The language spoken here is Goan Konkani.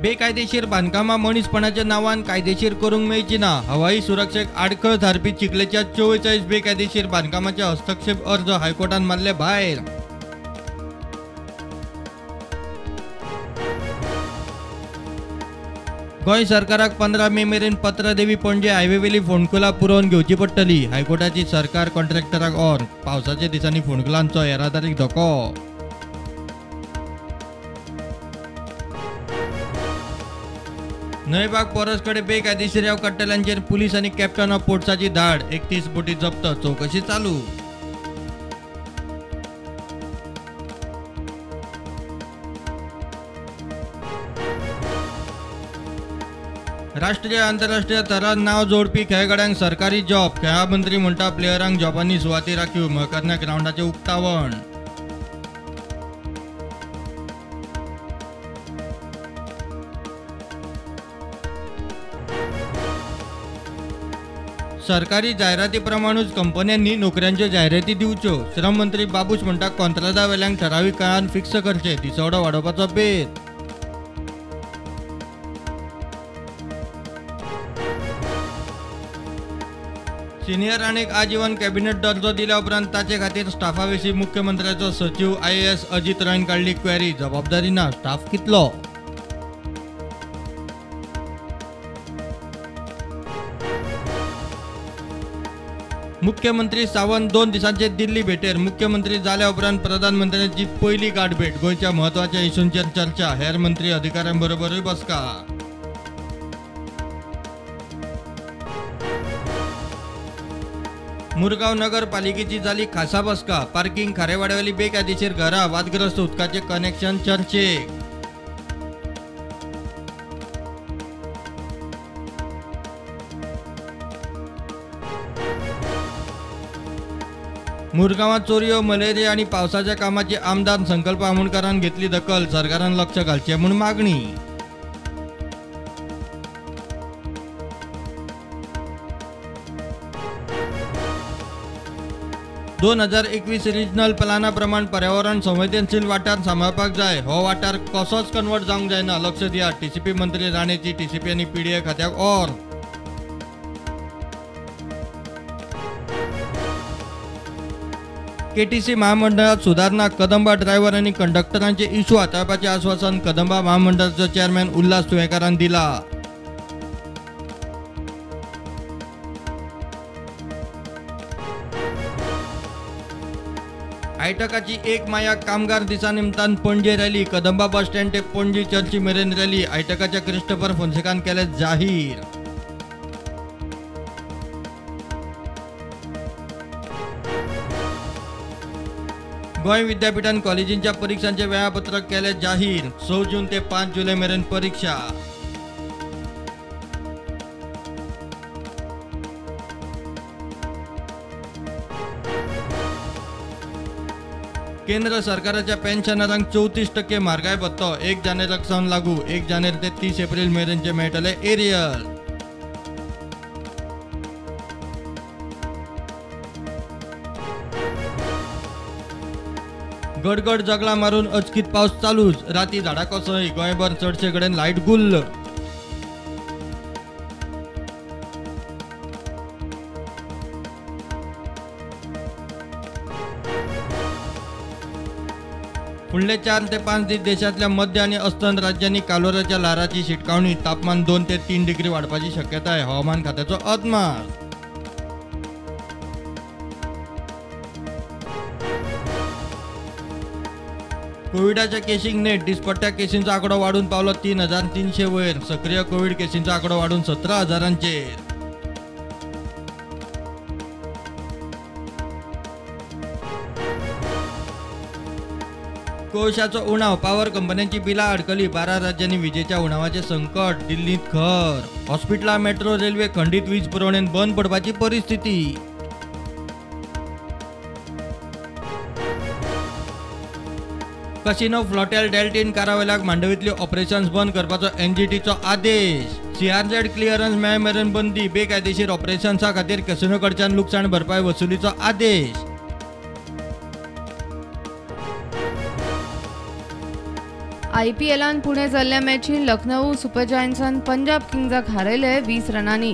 बेकायदेशीर बांदकामां मनीसपणाच्या नांवान कायदेशीर करूंक मेळची ना. हवाई सुरक्षेक आडखळ थारपी चिखलेच्या 44 बेकायदेशीर बांदकामाचे हस्तक्षेप अर्ज हायकोर्टान मारले भायर. गोंय सरकाराक 15 मे मेरेन पत्रादेवी पणजे हायवेवेली फोंडकुलां पुरोवन घेवची पडटली. हायकोर्टाची सरकार कॉन्ट्रॅक्टराक ऑर. पावसाच्या दिसांनी फोंडकुलांचो येरादारीक धोको. न्हंयबाग पोरस कडेन बेकायदेशीर रेंव काडटल्यांचेर पुलीस आनी कॅप्टन ऑफ पोर्ट्साची धाड. 31 बोटी जप्त, चवकशी चालू. राष्ट्रीय आंतरराष्ट्रीय थरार नाव जोडपी खेळगड्यांक सरकारी जॉब. खेळां मंत्री म्हणटा प्लेयरांक जॉबांनी सुवाती राखीव. मकरना ग्रावंडाचें उक्तावण. सरकारी जायराती प्रमाणूच कंपन्यांनी नोकऱ्यांच्यो जायराती दिवच्यो. श्रम मंत्री बाबूश म्हणटा कॉंत्रादावेल्यांक ठरावीक काळान फिक्स करचे. दिसवडो वाडोवपाचो बेत. सिनियर आनीक आजीवन कॅबिनेट दर्जो दिल्या उपरांत ताचे खातीर स्टाफा विशीं मुख्यमंत्र्याचो सचीव IAS Ajit रॉयन काडली क्वेरी. जबाबदारी ना, स्टाफ कितलो? मुख्यमंत्री सावंत 2 दिसांचे दिल्ली भेटेर. मुख्यमंत्री जाल्या उपरांत प्रधानमंत्र्यांची पयली गाठभेट. गोंयच्या म्हत्वाच्या इशूंचेर चर्चा. हेर मंत्री अधिकाऱ्यांबरोबरूय बसका. मुरगांव नगरपालिकेची जाली खासा बसका. पार्किंग, खारेवाड्यावेली बेकायदेशीर घरां, वादग्रस्त उदकाचे कनेक्शन चर्चेक. मुरगांवात चोरयो, मलेरिया आनी पावसाच्या कामाची आमदार संकल्प आमोणकारान घेतली दखल. सरकारान लक्ष घालचें म्हूण मागणी. ...2021 रिजनल प्लाना प्रमाण पर्यावरण संवेदनशील वाठार सांबाळपाक जाय. हो वाठार कसोच कन्वर्ट जावंक जायना, लक्ष दिया. टीसीपी मंत्री राणेची टीसीपी आनी पीडीए खात्याक ऑर. केटीसी महामंडळात सुदारणा. कदंबा ड्रायव्हर आनी कंडक्टरांचे इशू हाताळपाचें आस्वासन कदंबा महामंडळाचो चेअरमॅन उल्हास तुयेंकारान दिला. आयटकाची एक माया कामगार दिसा निमतान Panaji rally. Kadamba bus stand ते पणजी चर्ची मेरेन रॅली. आयटकाच्या क्रिस्टोफर फोन्सेकान केले जाहीर. गोंय विद्यापीठान कॉलेजींच्या परीक्षांचे वेळापत्रक केले जाहीर. 6 जून ते 5 जुलै मेरेन परीक्षा. केंद्र सरकाराच्या पेन्शनरांक 34% म्हारगाय भत्तो 1 जानेवारीक सावन लागू. 1 जानेवारी ते 30 एप्रिल मेरेनचे मेळटले एरियल. गडगड जगला मारून अचकीत पावस चालूच. राती झाडा कोसळ्ळी. गोंयभर चडशे कडेन लायट गुल्ल. फुडले 4 ते 5 दीस देशांतल्या मध्य आनी अस्तंत राज्यांनी कालोराच्या ल्हाराची शिटकावणी. तापमान 2 ते 3 डिग्री वाडपाची शक्यताय. हवामान खात्याचो अदमास. कोविडाच्या केशींक नेट. दिसपट्ट्या केशींचो आंकडो वाडून पावलो 3300 वयर. सक्रीय कोविड केशींचो आंकडो वाडून 17,000. कोळशाचो उणाव. पावर कंपन्यांची बिलां अडकली. 12 राज्यांनी विजेच्या उणावाचें संकट. दिल्लींत खर. हॉस्पिटलां, मेट्रो, रेल्वे खंडीत वीज पुरवणेन बंद पडपाची परिस्थिती. कसिनो फ्लॉटेल डेल्टीन कारावेलाक मांडवीतली ऑपरेशन्स बंद करपाचो एनजीटीचो आदेश. सीआरझेड क्लिअरन्स मेळ मेरेन बंदी. बेकायदेशीर ऑपरेशन्सा खातीर कसिनो कडच्यान लुकसाण भरपाय वसुलीचो आदेश. आयपीएलान पुणे जाल्ल्या मॅचीन लखनौ सुपर जायंट्सान पंजाब किंग्जाक हारयले 20 रनांनी.